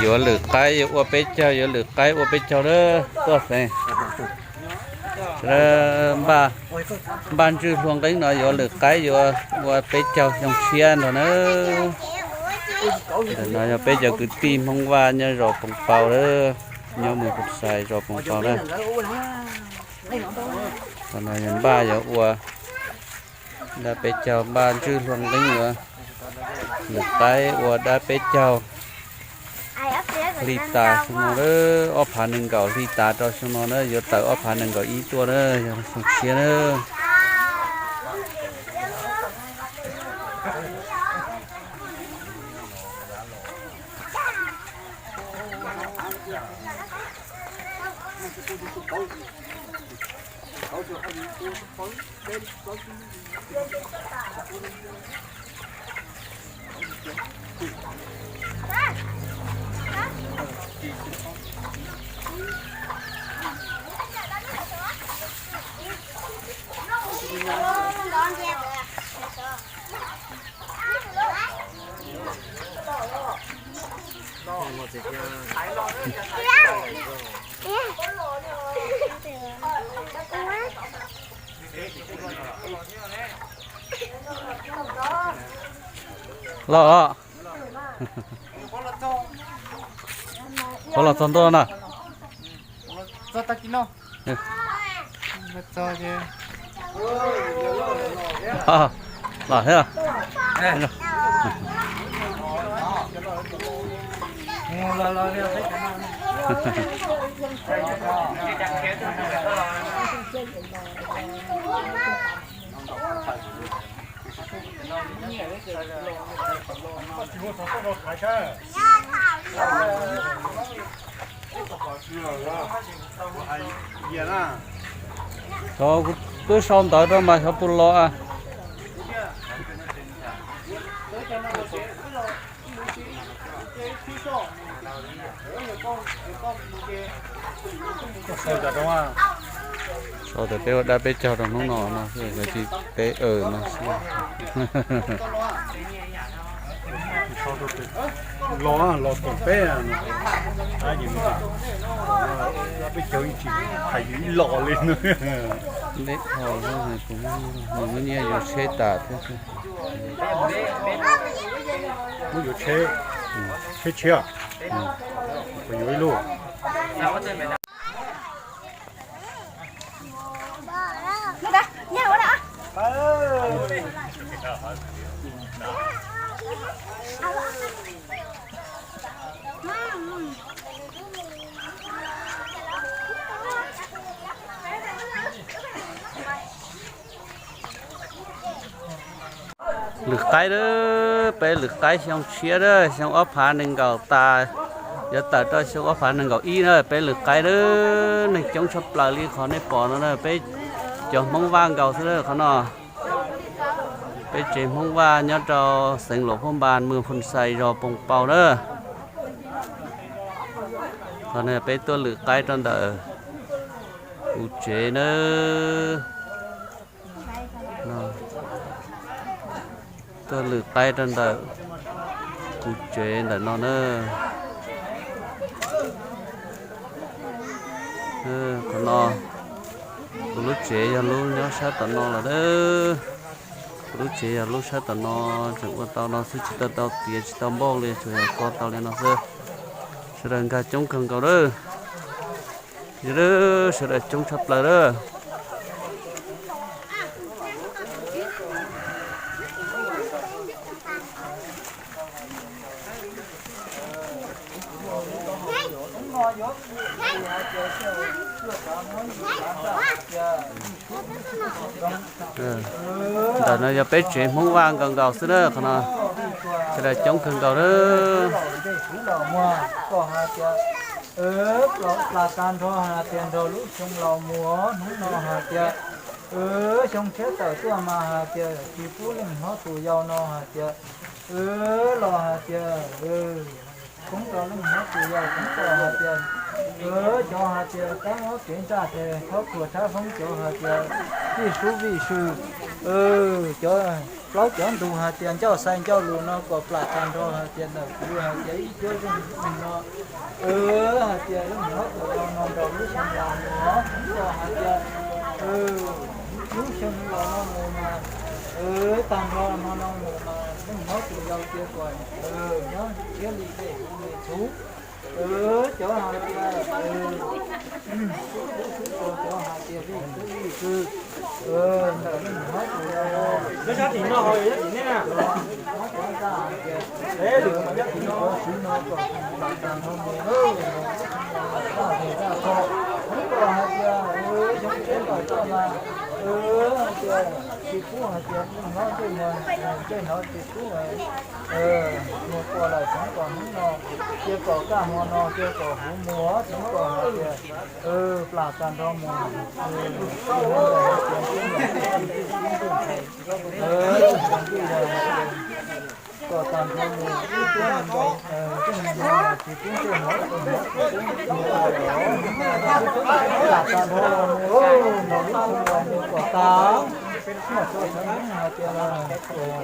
Yuav lwm qaib yuav ua peb caug, yuav lwm qaib ua peb caug lawm tuaj xeev. Npaj ntswj hlua nqeeb no yuav lwm qaib yuav ua peb caug xyoo tshiab nrog na. Ntawm no yog peb cov kwv tij Hmoob Vaj nyob zos Poos Paus lawm, nyob mus Phoos Xais zos Poos Paus na. Qhov no yog npaj yuav ua dab peb caug, npaj ntswj hlua nqeeb yuav lwm qaib ua dab peb caug hli tas xyoo no lawm, ob phav nees nkaum hli tas rau xyoo no na, yuav tawm ob phav nees nkaum ib tuaj na, yog xyoo tshiab na. Los, qhov los txog ntua na. Los thiab. Xyov kuv twb sau ntawv rau mas xyov puas los. Sau tias peb ua dab peb caug rau hnub no no, yog tsis peb no xwb. Los, los koom peb, peb caug ib tsis hais yus ib los li no. Deb ho, nws muab nyiaj yuav tsheb tas thiab. Muab yuav tsheb, tsheb tshiab, yuav ib lub. Lwm qaib lawm, peb lwm qaib xyoo tshiab lawm, xyoo ob phav nees nkaum tas, yuav tawm rau xyoo ob phav nees nkaum ib na, peb lwm qaib lawm, neeg coob tshaj plaws li qhov nej pom no na, peb cov Hmoob Vaj nkaus xwb lawm qhov no. Peb tsev Hmoob Vaj nyob rau xeev Luam Phab Npas, mwm Phoos Xais, zos Poos Paus na. Qhov no peb tuaj lwm qaib rau ntawm kuv tsev na. Tuaj lwm qaib rau ntawm kuv tsev ntawm no na. Qhov no, kuv lub tsev yog lub nyob sab tom no lawm. Kuv lub tsev yog lub sab tom no, tseem ua tau no xwb, tsis tau tau tiav, tsis tau npauj li, tsuas yog ko tau li no xwb. Sawv daws nkag coob kawg nkaus lawm. Yog lawm, sawv daws coob tshaj plaws lawm. Ntawm no yog peb tsev Hmoob Vaj nkaus nkaus xwb na, qhov no sawv daws coob kawg nkaus lawm. Plas tas nrho hais tias nrog lub xyoo laus mus, hnub no hais tias xyoo tshiab tawm tuaj mas hais tias tsis pub leej hlob tus yau no hais tias los hais tias poob rau leej hlob tus yau, poob rau hais tias cov hais tias tab mob kev ntsaj ces txhob txuas tshab foob, cov hais tias vij sub vij sw, cov Plaub cov ntug hais tias ncauj sai ncauj lus no kom plam tag nrho hais tias ntawm kuv hais tias ib cuab zeej no, hais tias leej nyob tus no no nrog lub xyoo los mus, kom hais tias lub xyoo los no mus mas tag nrho no no mus mas leej nyob tus yau cia kom nyob thiab li tej me txhuv, cov hais tias xub xub xub cov hais tias vij xwb vij xwb, ntawm leej nyob tus yau no. Cov hais tias, cov siv no kom plam tag nrho mus, tag nrho kom hais tias xyoo tshiab tawm tuaj mas hais tias tsis pub hais tias leej nyob tej no, tej no tsis pub mus tua lawm, tseev kom hnub no, cia kom kaj hmo no cia kom huv mus, tseev kom hais tias plam tag nrho mus. Kom tag nrho mus ib cuab nkaus, tej no tsis pub tej no, plam tag nrho los mus, nrog lub xyoo los mus kom tag, muaj txoj xyoo hais tias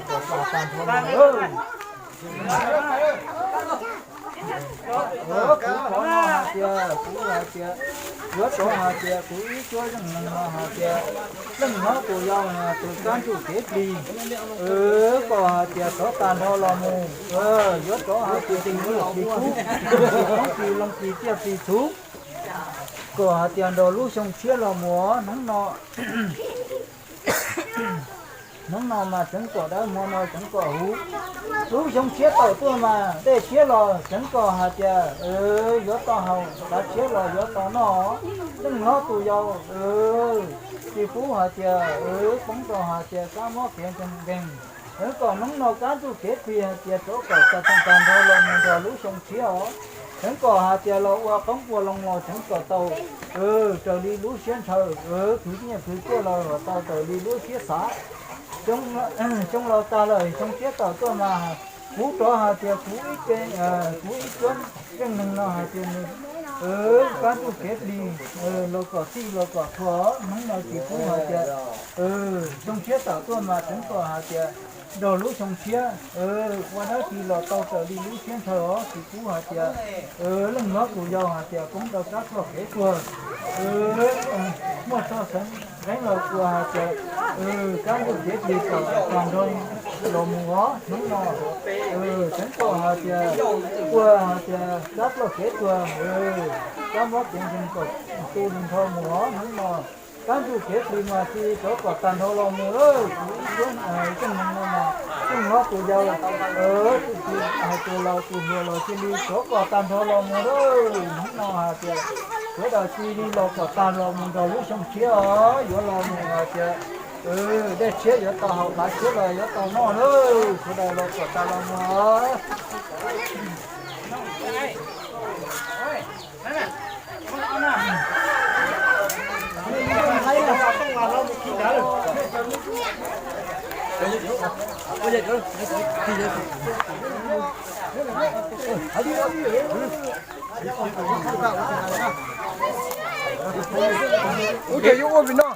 kom plam tag nrho mus. Kuv thov no hais tias, kuv hais tias, yuav rov hais tias kuv ib cuab zeej neeg no hais tias, leej nyob tus yau tus kab ntsuj kev plig, kom hais tias rov tag nrho los mus, yuav rov hais tias tus yau tsis kub, tsis kub tsis loo tsis tiaj tsis txhuv, kom hais tias nrog lub xyoo tshiab los mus hnub no. Hnub no mas tseev kom dawb, hmo no tseev kom huv. Lub xyoo tshiab tawm tuaj mas dej tshiab los tseev kom hais tias yuav tau haus, tav tshiab los yuav tau noj. Leej nyob tus yau tsis pub hais tias poob rau hais tias kab mob kev nkeeg. Tseev kom hnub no kab ntsuj kev plig hais tias rov kom tag nrho los mus nrog lub xyoo tshiab os. Tseev kom hais tias los ua qoob ua loo los tseev kom tau raws li lub siab ntshaw, khwv nyiaj khwv txiaj los tau raws li lub siab xav. Xyoo laus tag lawm, xyoo tshiab tawm tuaj mas kuv rov hais tias kuv ib, kuv ib cuab zeej neeg no hais tias nws kab ntsuj kev plig, los kom txij los kom txhua, hnub no tsis pub hais tias xyoo tshiab tawm tuaj mas tseev kom hais tias nrog lub xyoo tshiab ua dab tsi los tau raws li lub siab ntshaw os, tsis pub hais tias leej nyob tus yau hais tias poob rau kab ploj kev tuag, muaj txoj xeev zeeb los ua hais tias kab ntsuj kev plig kom tag nrho los mus os hnub no. Tseev kom hais tias ua hais tias kab ploj kev tuag, kab mob kev nkeeg kom tu nrho mus os hnub no. Kab ntsuj kev plig mas tsis rov kom tag nrho los mus, kuv ib cuab zeej neeg no mas, leej nyob tus yau, tus txiv hais tus laus tus hluas los cia li rov kom tag nrho los mus, hnub no hais tias sawv daws cia li los kom tag los mus nrog lub xyoo tshiab os, yuav los mus hais tias dej tshiab yuav tau haus, tav tshiab los yuav tau noj lawm, sawv daws los kom tag los mus.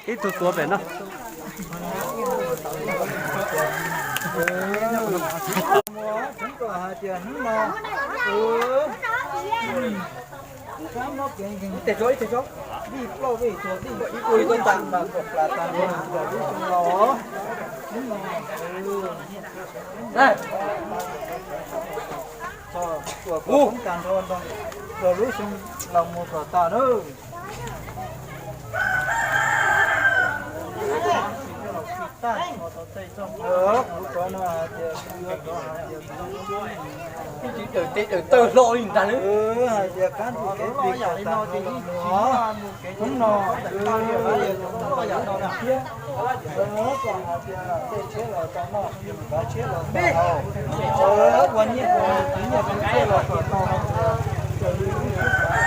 Ib tug tuav pem no. Tseev kom hais tias hnub no, kab mob kev nkeeg, vij ploj vij tuag, vij ib ua ib tag mas kom plam tag nrho los mus nrog lub xyoo los. Hnub no txhua kom poob tag nrho nrog lub xyoo los mus kom tag nawb. Kuv rov no hais tias kuv yuav rov hais tias kuv tsis tawm tes tawm taw hlo li ntag nawb. Hais tias kab ntsuj kev plig kom tag nrho los mus os. Hnub no, hnub no thiab, kom hais tias tej tshiab los tau noj, tav tshiab los tau haus, ua nyiaj ua txiv nyiaj txiv txiaj los kom tau, raws li lub siab xav,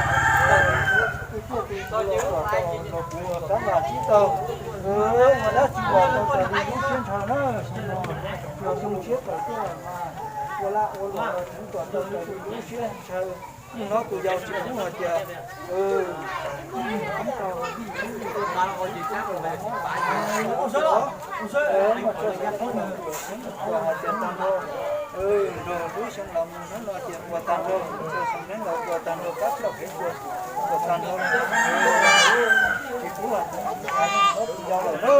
tus txiaj tus ntsig los kom tau, los kuv ua kab vaj tsib taug, ua dab tsi los tau raws li lub siab ntshaw na. Xyoo no yog xyoo tshiab tawm tuaj mas ua laj ua luam los tseev kom tau raws li lub siab ntshaw. Hnub no tus yau tsis pub hais tias, hais tias tag nrho, nrog lub xyoo los mus hnub no tias ua tag nrho, xyoo neeb los ua tag nrho, kab txoj kev ua ua tag nrho, tsis pub hais tias tus yau lawm na.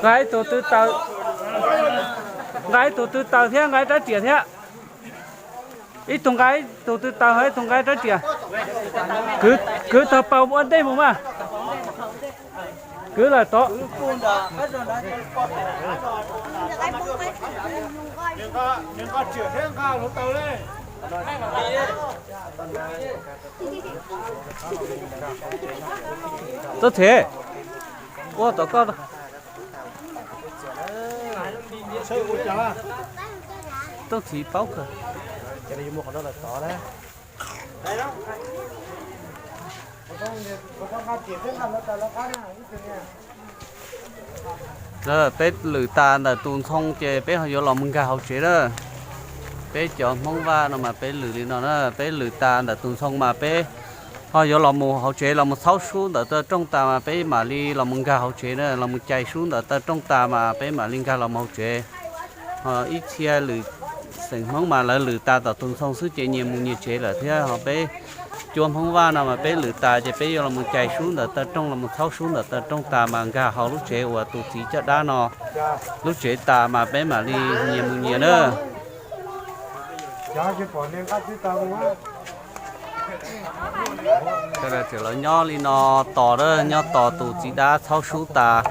Nqa ib tug tw taws, nqa ib tug tw taws thiab nqa ib rab riam thiab. Ib tug nqa ib tug tw taws, ib tug nqa ib rab riam. Kwv tag paus ua ntej mus mas. Kwv lawm tod. Tub Txhiv, ua tom koj. Tub Txhiv paub kawg. Peb lwm tas ntawm tus ntxhoo ces peb ho yuav los mus nkag hauv tsev na. Peb cov Hmoob Vaj no mas peb lwm li no na, peb lwm tas ntawm tus ntxhoo mas peb ho yuav los mus hauv tsev los mus txhaub sub ntawm taw rooj tas mas peb mam li los mus nkag hauv tsev na, los mus cais sub ntawm taw rooj tas mas peb mam li nkag los mus hauv tsev. Ho ib txhia lwm xeem Hmoob mas lawv lwm tas tom tus ntxhoo xwb ces nyias mus nyias tsev lawm thiab. Ho peb cuab Hmoob Vaj no mas peb lwm tas ces peb yuav los mus cais sub ntawm taw rooj, los mus txhaub sub ntawm taw rooj tas mas nkag hauv lub tsev uas tus txiv caj dab no lub tsev tas mas peb mam li nyias mus nyias na. Sawv daws tseem los nyob li no tos na, nyob tos tus txiv dab txhaub sub tas,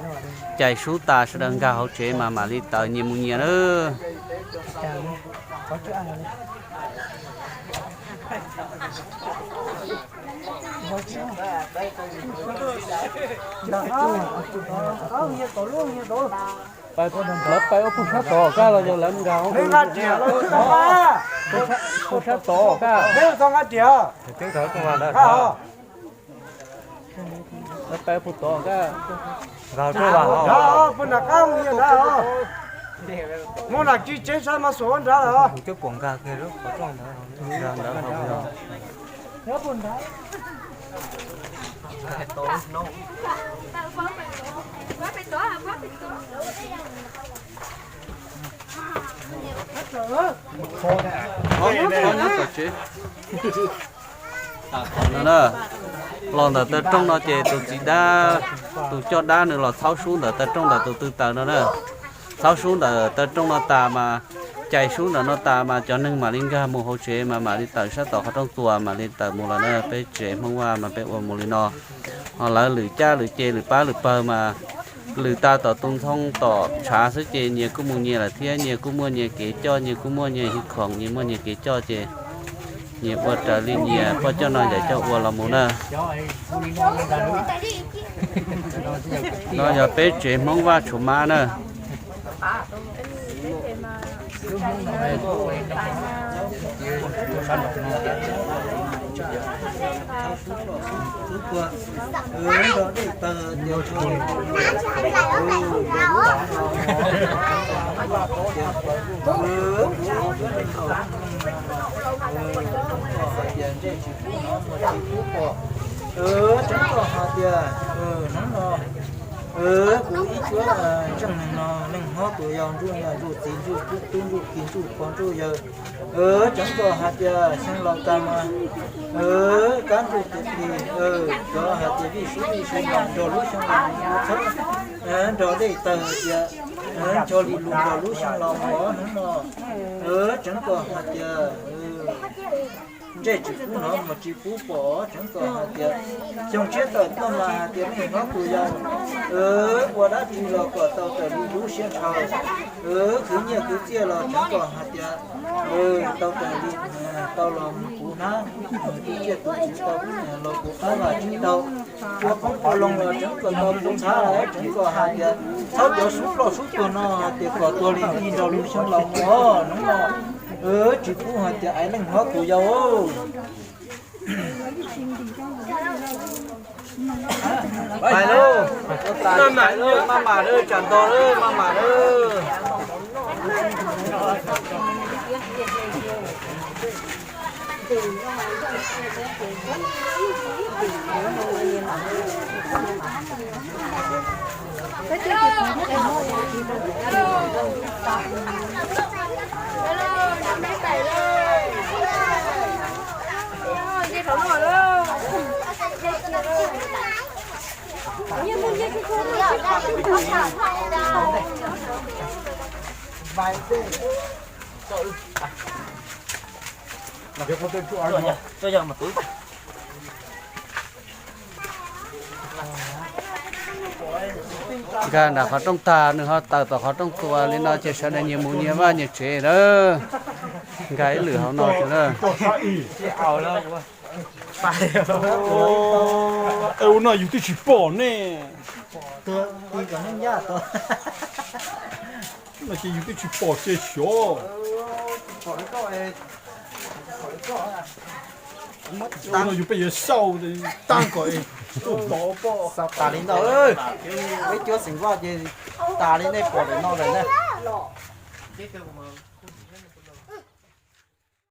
cais sub tas sawv daws nkag hauv tsev mas mam li tawm nyias mus nyias na. Lawv pais ua pug sab tod kaj los yog lawv nkag hauv? Pug sab tod kaj. Lawv pais pug tod kaj. Muab nam ci tsev sab mas xuas nrad lawm. Nyob tom tsev. Los ntawm taw rooj no ces tus txiv dab, tus coj dab nws los txhaub sub ntawm taw rooj ntawm tus tw taws no na. Txhaub sub ntawm taw rooj no tas mas, cais sub ntawm no tas mas cov neeg mam li nkag mus hauv tsev mas mam li tawm sab tom qhov rooj txuas mam li tawm mus lawm na. Peb tsev Hmoob Vaj mas peb ua mus li no. Ho lawv lwm caj lwm ces lwm pab lwm pawg mas lwm tas tom tus ntxhoo tom tshav xwb ces nyias kuj mus nyias lawm thiab, nyias kuj muaj nyias kev coj, nyias kuj muaj nyias hwj khoom, nyias muaj nyias kev coj ces nyias ua raws li nyias poj coj no yawm coj ua los mus na. No yog peb tsev Hmoob Vaj Tshuas Mab na. Tseeb koj hais tias hnub no kuv ib cuab ntseej neeg no, neeg hlob tus yau, ntsuj niam ntsuj txiv ntsuj tub ntsuj ki ntsuj pog ntsuj yawg, tseeb koj hais tias xyoo laus tas mas kab ntsuj tus plig, cov hais tias vij sub vij sub los nrog lub xyoo los mus txhawb nrog dej taws hais tias nrog lus lus nrog lub xyoo los mus hnub no. Tseeb koj hais tias Ntsej tsis pub hnov, muag tsis pub pom, tseev kom hais tias xyoo tshiab tawm tuaj mas hais tias leej hlob tus yau ua dab tsi los kom tau raws li lub siab ntshaw. Khwv nyiaj khwv txiaj los tseev kom hais tias tau raws li tau los mus kuv hnab, tus tsiaj tus txhu tau los kuv qab los tsis tau. Ua qoob ua loo los tseev kom tau kuv ntxhab, tseev kom hais tias txhob cov sub ploj sub tuag no hais tias kom tuag li nti nrog lub xyoo laus mus os. Hnub no tsis pub hais tias aiv leej hlob tus yau. Pais lauj, maj mam lauj, maj mam lauj, tsam nto lauj, maj mam lauj. Nkag nram qhov rooj tag, nws ho tawm tom qhov rooj tua li no ces sawv daws nyias mus nyias vaj nyias tsev lawm. Nkag ib lwm hauv no xwb na. Ua no yus twb tsis pom ne. No ces yus twb tsis pom ces xyov. Ua no yus peb yuav xauj tag kom tuaj pom. Tas li ntawd, peb cuab xeem Vaj ces tas li nej pom ntawm no lawm na.